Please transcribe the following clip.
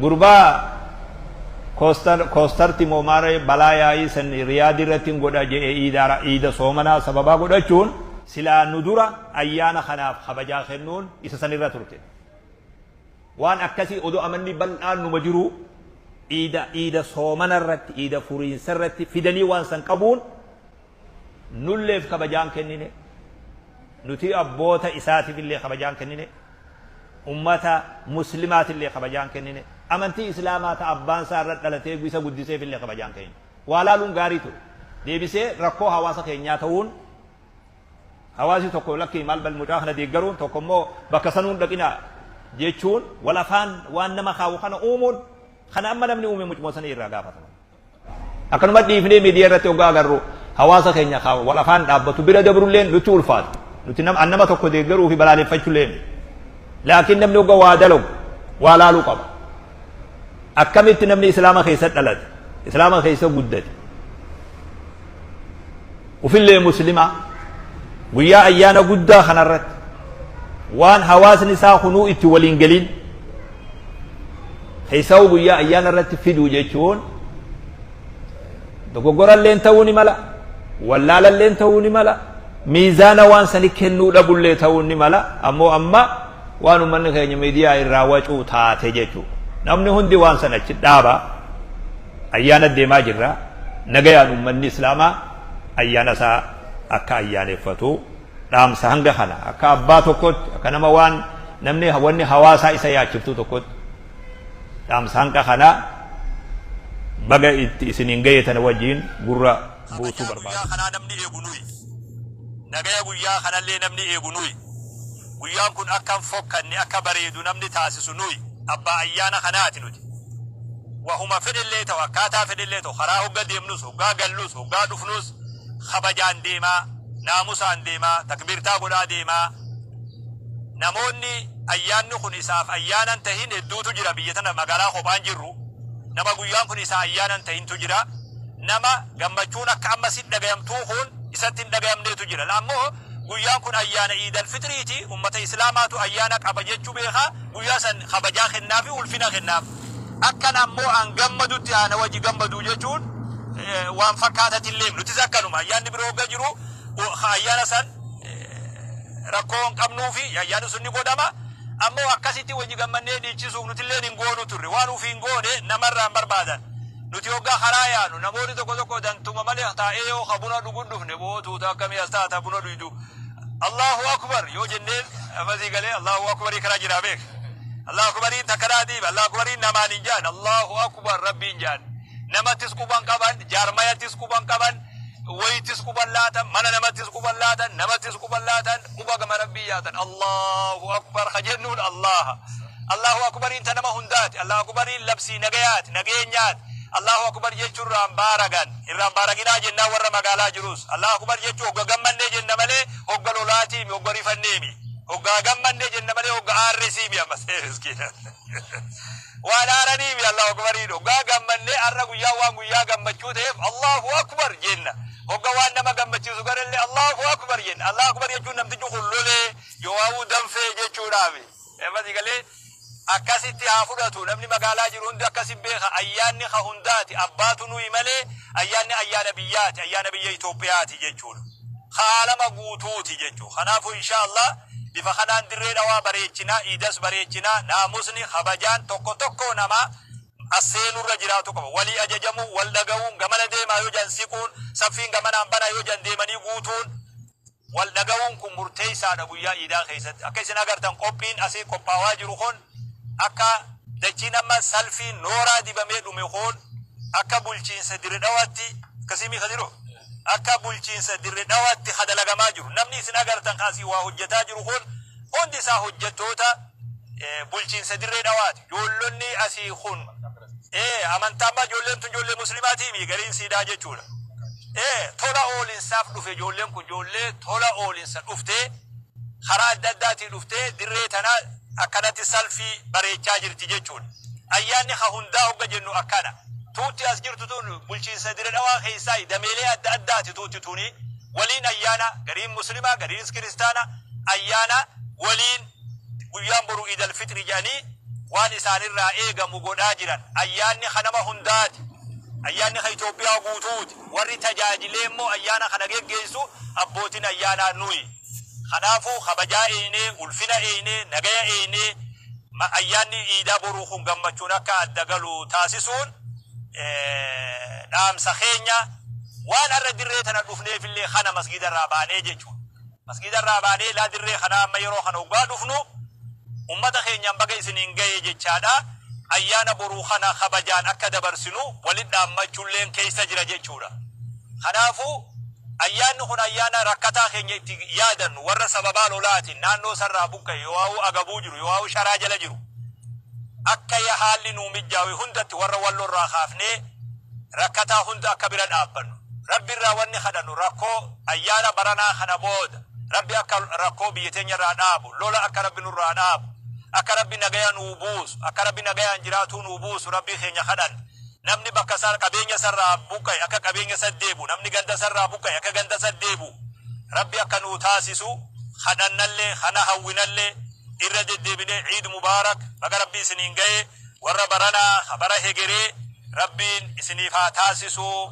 Gurbaa koostar koostarti moo maaree balaa yaa'ii san Riyaad irratti hin godha je'e iida iida soomanaa sababaa godhachuun silaa nu dura ayyaana kanaaf kabajaa kennuun isa sanirra turte. Waan akkasii odoo amanni bal'aan numa jiruu iida iida soomana irratti iida furiinsa irratti fidanii waan san qabuun nulleef kabajaan kennine, nuti abboota isaatiif illee kabajaan kennine, ummata muslimaatillee kabajaan kennine, amantii islaamaa ta abbaan isaa irra dhalatee isa guddiseef illee kabajaan kennine. Waa laaluun gaarii ture. Deebisee rakkoo hawaasa keenyaa ta'uun hawaasi tokko lakkii maal bal mucaa kana deeggaruun tokko immoo bakka sanuun dhaqinaa jechuun wal afaan waan nama kaawu kana uumuun kana amma namni uume mucuma sanii irraa gaafatama. Akkanuma dhiifnee miidiyaa irratti hoggaa agarru hawaasa keenya ka wal afaan dhaabbatu bira dabrulleen nutti ulfaata. Nuti nama an nama tokko deeggaruu fi balaaleffachullee miti. Laakiin namni hogga waa dalagu waa laaluu qaba. Akkamitti namni islaama keessa dhalate, islaama keessa guddate, ufillee muslima guyyaa ayyaana guddaa kanarratti waan hawaasni isaa kunuu itti waliin galin Keessaahu guyyaa ayyaana irratti fiduu jechuun dogoggoralleen ta'uu ni mala, wallaalalleen ta'uu ni mala, miizaana waan sani kennuu dhabullee ta'uu ni mala. Ammoo amma waan uummanni keenya miidiyaa irraa wacuu taate jechuudha. Namni hundi waan sana achi dhaaba. Ayyaana deemaa jirra. Nagayaan uummanni Islaamaa ayyaana isaa akka ayyaaneffatu dhaamsa hanga kana akka abbaa tokkotti akka nama waan namni wanni hawaasaa isa yaachiftuu tokkotti dhaamsa hanga kana baga itti isiniin gahe tana wajjiin gurra buusuu Kabajaa barbaada. guyyaa kanaa namni eegu nuyi. Nagaya guyyaa kanallee namni eegu nuyi. Guyyaan kun akka hin fokkanne akka bareedu namni taasisu nuyi. Abbaa ayyaana kanaati nuti. Wahuma fedhellee ta'u akkaataa fedhellee ta'u karaa hogga deemnus hoggaa gallus hoggaa dhufnus kabajaan deemaa, naamusaan deemaa, takbiirtaa godhaa deemaa. Namoonni ayyaanni kun isaaf ayyaana hin tahin hedduutu jira biyya tana magaalaa kophaan jirru. Nama guyyaan kun isaa ayyaana hin tahintu jira. Nama gammachuun akka amma si dhagayamtuu kun isatti hin dhagayamneetu jira. Ammoo guyyaan kun ayyaana Iidal Fixriiti, ummata Islaamaatu ayyaana qaba jechuu beeka, guyyaa san kabajaa kennaafi ulfina kennaaf. Akkan ammoo an gammadutti haa na wajji gammaduu jechuun waan fakkaatatillee nutis akkanuma ayyaanni biroo hogga jiru ayyaana san rakkoo hin qabnuufi ayyaanni sun ni godhama. Ammoo akkasitti wajji gammannee dhiichisuuf nutilleen hin goonu turre waan ufii hin goone namarraa hin barbaadan. Nuti hoggaa karaa yaanu namoonni tokko tokko dantuma malee taa'ee yoo ka buna dhugu dhufne boo tuuta akkamii as taata buna dhuydu Allahu Akbar yoo jenneen amasii galee Allahu Akbarii karaa jiraa beek. Allahu Akbariin takkanaa diiba Allahu Akbariin namaan hin jaan Allahu Akbar Rabbiin jaan. Namattis quban qaban jaarmayattis quban qaban wayittis quban laatan mana namattis quban laatan namattis quban laatan quba gama Rabbii yaatan Allahu Akbar ka jennuun Allaha. Allahu Akbariin ta nama hundaati. Allahu Akbariin labsii nagayaati, nageenyaati. Allahu Akbar jechuun irraa hin baaragan. Irraa hin baaraginaa jennaan warra magaalaa jirus. Allahu Akbar jechuun hogga gammannee jenna malee hogga lolaatiimi, hogga rifanneemi. Hoggaa gammannee jenna malee hogga aarresiimi ammas. Miskiina. Waan aaraniimi Allahu Akbariin. Hoggaa gammannee har'a guyyaa waan guyyaa gammachuu ta'eef Allahu Akbar jenna. Hogga waan nama gammachiisu garellee Allahu Akbar jenna. Allahu Akbar jechuun namtichi kun lolee yoo waa'uu danfee jechuudhaafi. Amma sii galee akkasitti haa fudhatu namni magaalaa jiru hundi akkasi beeka ayyaanni ka hundaati abbaatu nuyi malee ayyaanni ayyaana biyyaati ayyaana biyya Itoophiyaati jechuudha. Ka aalama guutuuti jechuudha. Kanaafuu insha Allah bifa kanaan dirree dhawaa bareechinaa iidas bareechinaa naamusni kabajaan tokko tokkoo namaa as seenurra jiraatu qaba. Walii ajajamuu wal dhaga'uun gamana deemaa yoo jedhan siquun saffiin gamanaan banaa yoo jedhan deemanii guutuun Wal dhaga'uun kun murteessaadha guyyaa iidaa keessatti. Akka isin agartan qophiin asii qophaawaa jiru kun akka dachiin amma salfii nooraa dibamee dhume kun akka bulchiinsa Dirre Dhawaatti akkasii mii Kadiroo? Akka bulchiinsa Dirre Dhawaatti ka dalagamaa jiru. Namni isin agartan ka asii waa hojjetaa jiru kun hundi isaa hojjettoota bulchiinsa Dirree Dhawaati. Ijoollonni asii kun ee amantaa ammaa ijoolleen tun ijoollee muslimaatii mii gariin siidaa jechuudha. Ee tola oolinsaaf dhufe ijoolleen kun ijoollee tola oolinsa dhuftee karaa adda addaatii dhuftee dirree tana akkanatti salfii bareechaa jirti jechuudha. Ayyaanni ka hundaa hogga jennu akkana. Tuutti as jirtu tun bulchiinsa Dire Dhawaa keessaa dameelee adda addaati tuutti tuni waliin ayyaana gariin muslimaa gariinis kiristaana ayyaana waliin guyyaan boru Iid al-Fixri jedhanii Waan isaanirraa eegamu godhaa jiran. Ayyaanni ka nama hundaati. Ayyaanni ka Itoophiyaa guutuuti. Warri tajaajilee immoo ayyaana kana geggeessu abbootiin ayyaanaa nuyi. Kanaafuu kabajaa eeynee, ulfina eeynee, nagaya eeynee ayyaanni iidaa boruu kun gammachuun akka adda galu taasisuun dhaamsa keenya. Waan har'a dirree tana dhufneefillee kana masgiida irraa baanee jechuudha. Masgiida irraa baanee ilaa dirree kanaa amma yeroo kana hoggaa dhufnu ummata keenyaan baga isiniin gahe jechaadha. Ayyaana boruu kana kabajaan akka dabarsinu walitti dhaammachuulleen keessa jira jechuudha. Kanaafuu ayyaanni kun ayyaana rakkataa keenya itti yaadannu, warra sababaa lolaatiin naannoo sarraa buqqa'e, yoo agabuu jiru, yoo sharaa jala jiru, akka haalli nuu mijjaawe hundatti warra wallorraa kaafnee rakkataa hunda akka bira dhaabbannu. Rabbi irraa wanni kadhannu, rakkoo ayyaana baranaa kana booda Rabbi akka rakkoo biyya teenya irraa dhaabu, lola akka Rabbi nurraa dhaabu, akka Rabbi nagaya nuu buusu, akka Rabbi nagayaan jiraatuu nuu buusu Rabbii keenya kadhanna. Namni bakka isaa qabeenya sarraa buqqa'e akka qabeenya isa deebu, namni ganda sarraa buqqa'e akka ganda isa deebu Rabbi akka nuu taasisu kadhannallee, kana hawwinallee. Irra deddeebinee Ciid Mubaarak, baga Rabbi isiniin gahe. Warra baranaa bara hegeree Rabbiin isiniif haa taasisu.